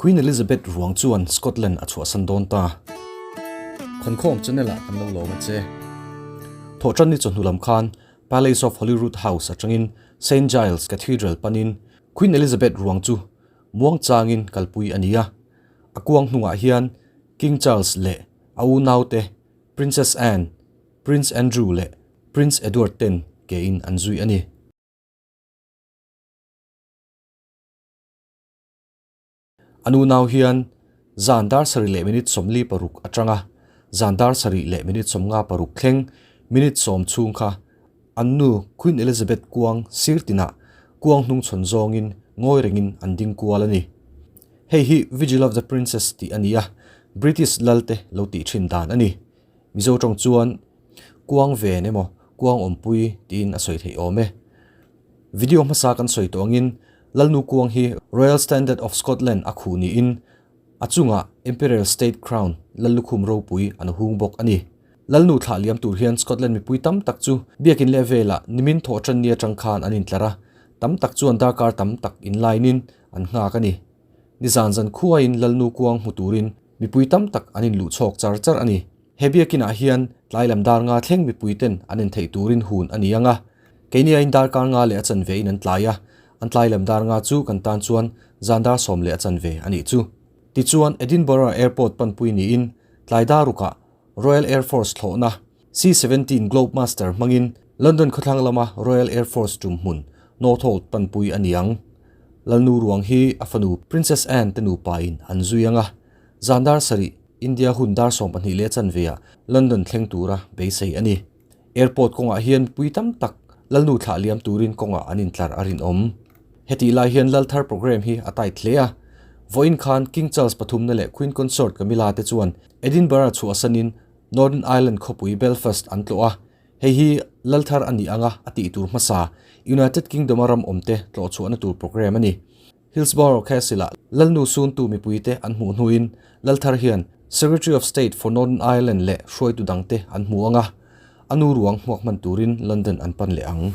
Queen Elizabeth ruang chuan Scotland a chhuahsan dawn ta. Khawnkhawm channel ah kan lo lawm a che. Thawhtanni chawhnu lam khan Palace of Holyrood House atangin Saint Giles Cathedral panin Queen Elizabeth ruang chu muangchangin kalpui a ni a. A kuang hnungah hian King Charles leh a unaute Princess Anne, Prince Andrew leh Prince Edward ten kein an zui a ni. A nu nau hian zan dar sarih leh minute 46 atanga zan dar sarih leh minute 56 thleng minute 10 chhung kha an nu Queen Elizabeth kuang sir tinah kuang hnung chhawn zawngin ngawi rengin an ding kual a ni. Hei hi Vigil of the Princess tih a ni a, British lalte lo tih thin dan a ni. Mizo tawng chuan kuang ven emaw kuang awmpui tiin a sawi theih awm e. Video hmasa kan sawi tawh angin Lalnu kuang hi Royal Standard of Scotland a khuh niin a chungah Imperial State Crown Lallukhum ropui an hung bawk a ni. Lalnu thlah liam tur hian Scotland mipui tam tak chu biakin leh velah nimin thawh tan ni atang khan an intlar a, tam tak chuan darkar tam tak inlainin an nghak a ni. Nizan zan khuaiin Lalnu kuang hmu turin mipui tam tak an inluh chhawk char char a ni. He biakinah hian tlai lam dar nga thleng mipuiten an en theih turin hun a ni ang a. Keiniain darkar nga leh a chanve in an tlai a, an tlai lam dar nga chu kan tan chuan zan dar sawm leh a chanve a nih chu. Tichuan Edinburgh Airport panpui niin tlai dar rukah Royal Air Force thlawhna C-17 Globemaster hmangin London khawthlang lama Royal Air Force tum hmun Northolt panpui a ni ang. Lalnu ruang hi a fanu Princess Anne te nupain an zui ang a, zan dar sarih India hun dar 12 leh chanveah London thleng tura beisei a ni. Airport kawngah hian mipui tam tak Lalnu thlah liam turin kawngah an intlar a rinawm. Hetih lai hian Lalthar programme hi a tight hle a. Vawiin khan King Charles pathumna leh Queen Consort Camilla te chuan Edinburgh chhuahsanin Northern Ireland khawpui Belfast an tlawh a, hei hi Lalthar a nih anga a tih tur hmasa United Kingdom-a ram awmte tlawh chhuahna tur programme a ni. Hillsborough Castle-ah Lalnu suntu mipuite an hmuh hnuin Lalthar hian Secretary of State for Northern Ireland leh hruaitu dangte an hmu ang a, a nu ruang hmuak hman turin London an pan leh ang.